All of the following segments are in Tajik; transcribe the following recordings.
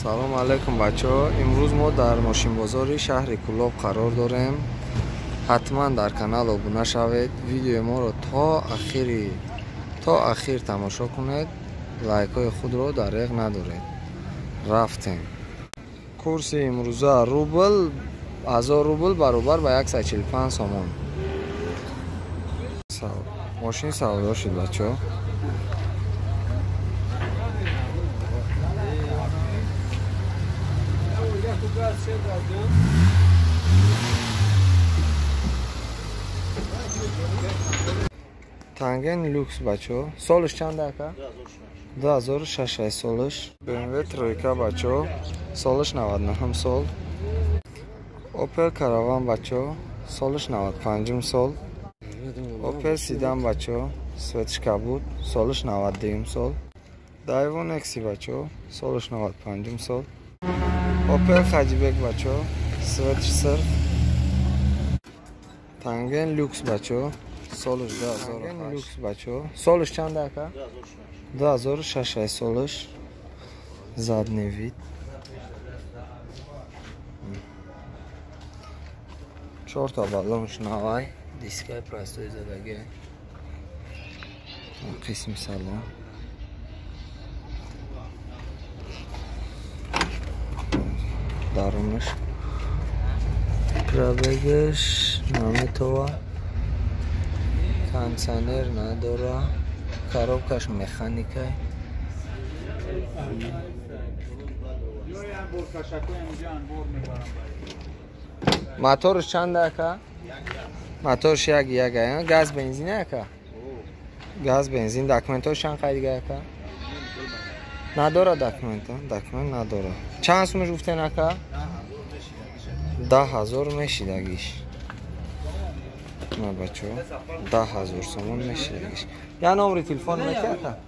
Салом алейкум бачаҳо. Имрӯз мо дар мошинбозори шаҳри Кӯлоб қарор дорем. Ҳатман дар канал обуна шавед, видеои моро то ахир тамошо кунед, лайкҳои худро дареғ надоред. Рафтем. Курси имрӯза рубл 1000 рубл баробар ба 145 сомон. Мошин савдо шуд бачаҳо. Танген люкс бачаҳо. Солаш чанд ака? 2006 солаш. BMW тройка бачаҳо. Солаш 99 сол. Opel Caravan бачаҳо. Солаш 95 сол. Opel Sedan бачаҳо. Светш кабуд. Солаш 92 сол. Daewoo Nexi бачаҳо. Солаш 95 сол. Opel Hatchback бачаҳо. Светш сирф. Танген люкс бачаҳо. Солаш 2008 люкс бачаҳо. Солаш чанд ака? 2006 солаш. Задний вид. Чорта баллонш навай, дискаи простой задаги. Қисми салон. Дарунаш. Пробегаш наметова. Кондиционер надора. Коробкаш механика. Моторш чанд ака? Моторш як як, газ бензин ака? Газ бензин. Документош чанд қай дига ака? Надора документа, документ надора. Чанд сумаш гуфтен ака? 10000 мешидагиш. На бачаҳо, 10000 сомон мешидагиш. Я номери телефон мети ака?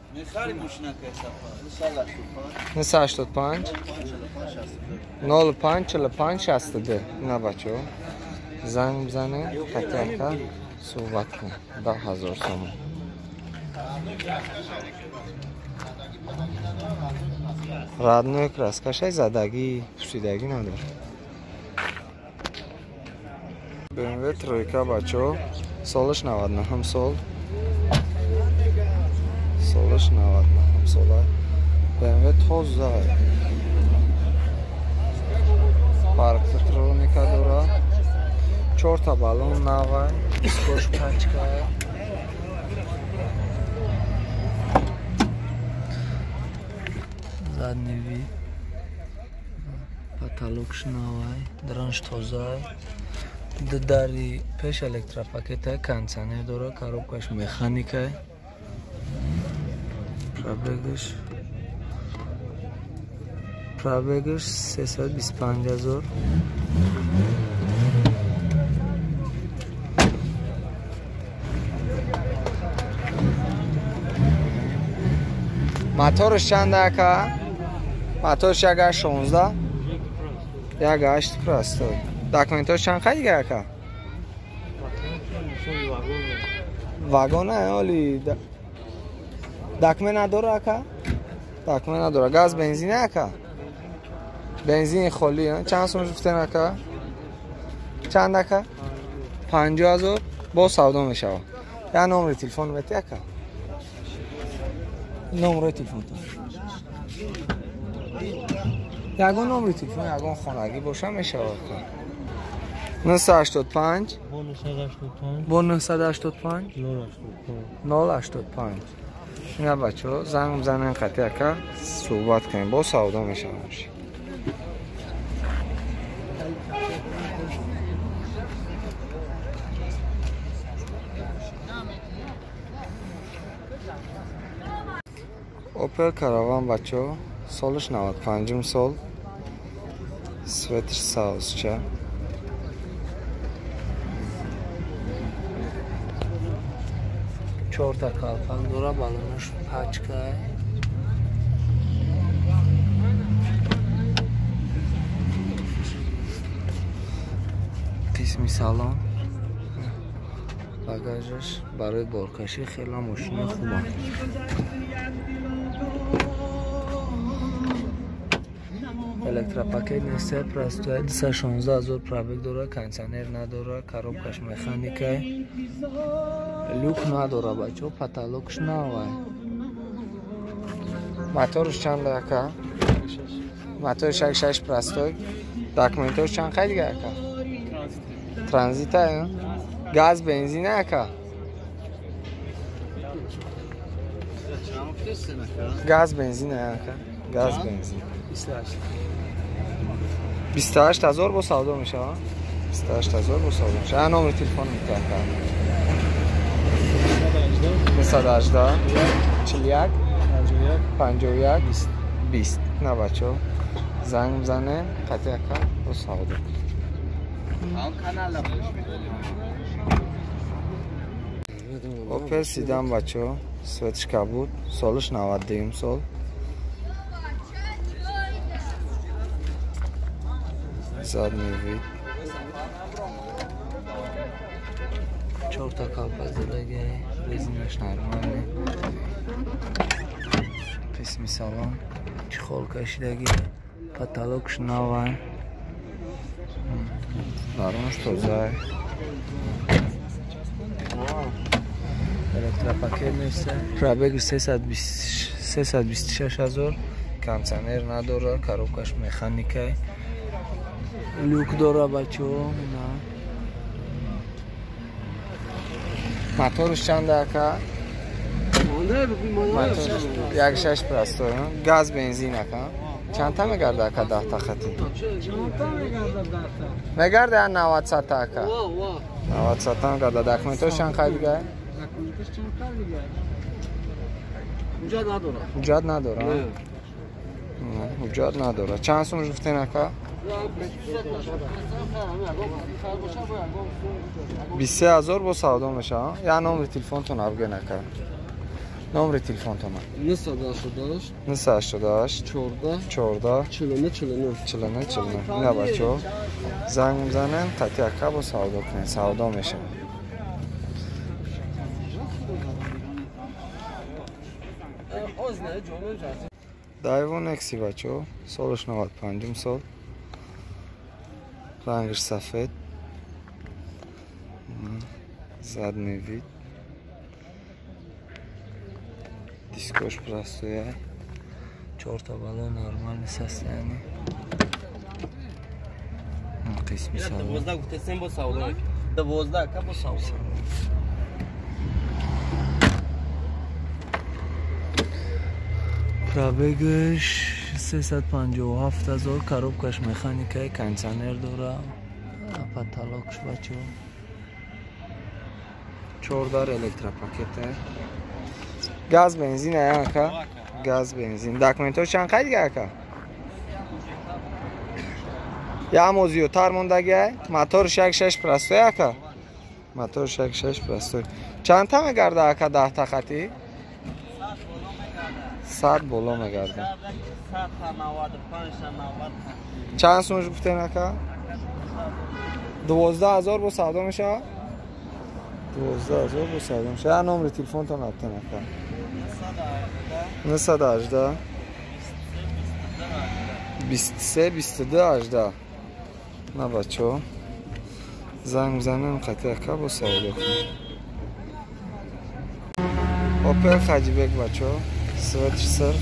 985 05 45 62. На бачаҳо, занг бизанед, хати ака суҳбат кунед. 10000 сомон. Родной краскашай задагӣ, пусидагӣ надорад. BMW тройка бачаҳо, солаш 99 сол. Солаш 99 сола. BMW тоза. Парктроника дора. Чорта баллон навай, дискош пачка. Задний вид. Потолокш навай, дранж тоза. Дари пеш электропакета, кондиционер дора, коробкаш механика. Пробегаш 325 000. Моторш чанд ака? Моторш 1.16, 1.8 простой. Документош чанд қай дига ака? Вагон оли документ надора ака? Документ надора. Газ бензин ака? Бензин холӣ. Чанд сум гуфтен ака? Чанд ака? 50000. Боз савдо мешавад. Я номери телефон мети ака? Номери телефонтон. Ягон номери телефон, ягон хонагӣ боша мешавад ака. 985 бо 985 085. Ина бачаҳо, занг бизанен хати ака суҳбат кунем, боз савдо мешавад. Opel Caravan бачаҳо, солаш 95 сол. Светш савзча. Чорта калпак дора, баллонаш пачка. Қисми салон. Багажаш барои боркашӣ хеле мошини хуба. Электропакет нест, простой, 216 000 пробег дора, кондиционер надора, коробкаш механика. Люк надора бачо, потолокш навай. Моторш чанд ака? Мотор 6.6 простой. Документош чанд қай дига ака? Транзита, газ, бензин ака? Газ, бензин ака? Газ, бензин. 28 000 бо савдо мешава? 28 000 бо савдо мешава. Номери телефон митака. 918 41 51 20. На бачо. Занг мзанем, қати ака бо савдо. Опел седан бачо, светш кабуд, солиш 92 сол. Задний вид. Чорта калпа задаги, резинаш нормальный. Қисми салон, чехол кашидаги, потолокш навай. Баронш тозай. Электропакет нест. Пробег 326 000, кондиционер надора, коробкаш механика. Люк дора бачо, на. Моторш чанд ака? Моторш 1.6 простой, газ, бензин ака. Чанд та мегарда ака 10 та хати? Мегарда 90 сата ака. 90 сата мегарда. Документош чанд қай дига? Документош чанд қай дига? Ҳуҷҷат надора. Ҳуҷҷат надора? Ҳуҷҷат надора. Чанд сум гуфтен ака? 23 000 бо савдо мешава. Я номери телефонтон абген ака. Номери телефонтон. 988 988 14 14 49 49 49 49. Ина бачо. Занг мзанем, қати ака бо савдо кунем. Савдо мешава. Дайвон Некси бачо, солаш 95 сол. Рангш сафед. Задний вид. Дискош простой. Чорта балон нормальный состояние. Қисми салон. 12 гуфтесем бо савдо. 12 ака бо савдо. Пробегаш 357 000, коробкаш механика, кондиционер дора, потолокш бачо. 4 электропакет. Газ, бензин ака? Газ, бензин. Документош чанд қай дига ака? Ямо зиёдтар мондаги? Моторш 1.6 простой ака? Моторш 1.6 простой. Чанд та мегарда ака 10 та хати? 100 боло мегарда. Чанд сумаш гуфтен ака? 12 000 бо савдо мешава? 12 000 бо савдо мешава. Номери телефонтон аптен ака. 918 23 22 18. На бачо. Занг мзанем, қати ака бо савдо кунем. Опел Хаҷибек бачо. Светш сырх.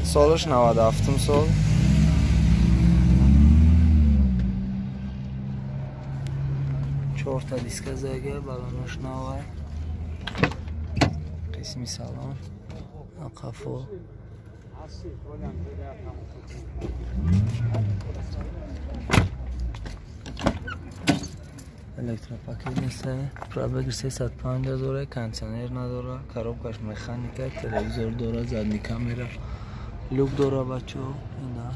Солаш 97 сол. Чорта диска зага, балонош навай. Қисми салон. Қафо. Электропакет нест, пробег 305 000, кондиционер надора, коробкаш механика, телевизор дора, задний камера, люк дора бачо, ина.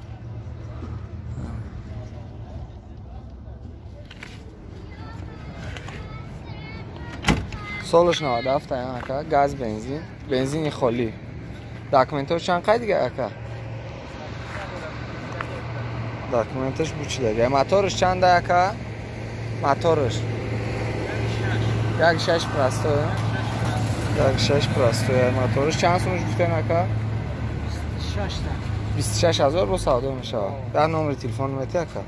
Солаш 97 ака, газ, бензин, бензини холӣ. Документош чанд қай дига ака? Документош бучидаги. Моторш чанд ака? Моторш 1.6 простой. 1.6 простой. Моторш чанд сумаш гуфтен ака? 26000 бо савдо мешавад. Дар номери телефон мети ака?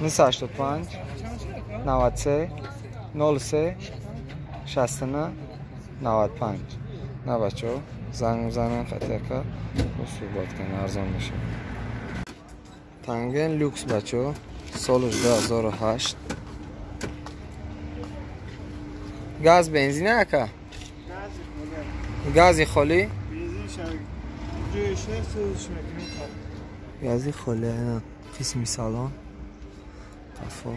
985 93 03 69 95. На бачо, занг мезанем хати ака, бо суҳбат кунем, арзон мешавад. Танген люкс бачо, солш 2008. Газ бензин ака? Гази холӣ? Гази холӣ, қисми салон. Қафо.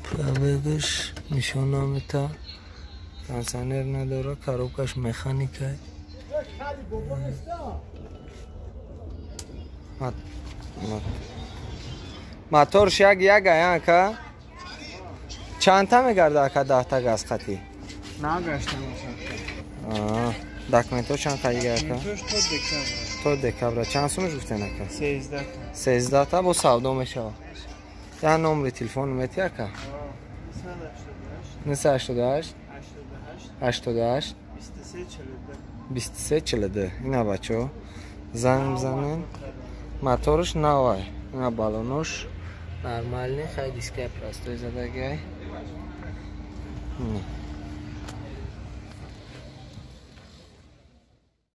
Пробегаш нишон намета. Кондиционер надора, коробкаш механика. Моторш як як ака? Чандта мегарда ака даҳта газ қатӣ? Нагаштам. Документҳо чанд қадига ака? То декабра. Чанд сумаш гуфтен ака? 13 та бо савдо мешавад. Я номери телефон мети ака? 988 88 23 42. Ина бачо, занг мезанен. Моторш навай. Ина балонош нормальный, хай дискай простой задагай.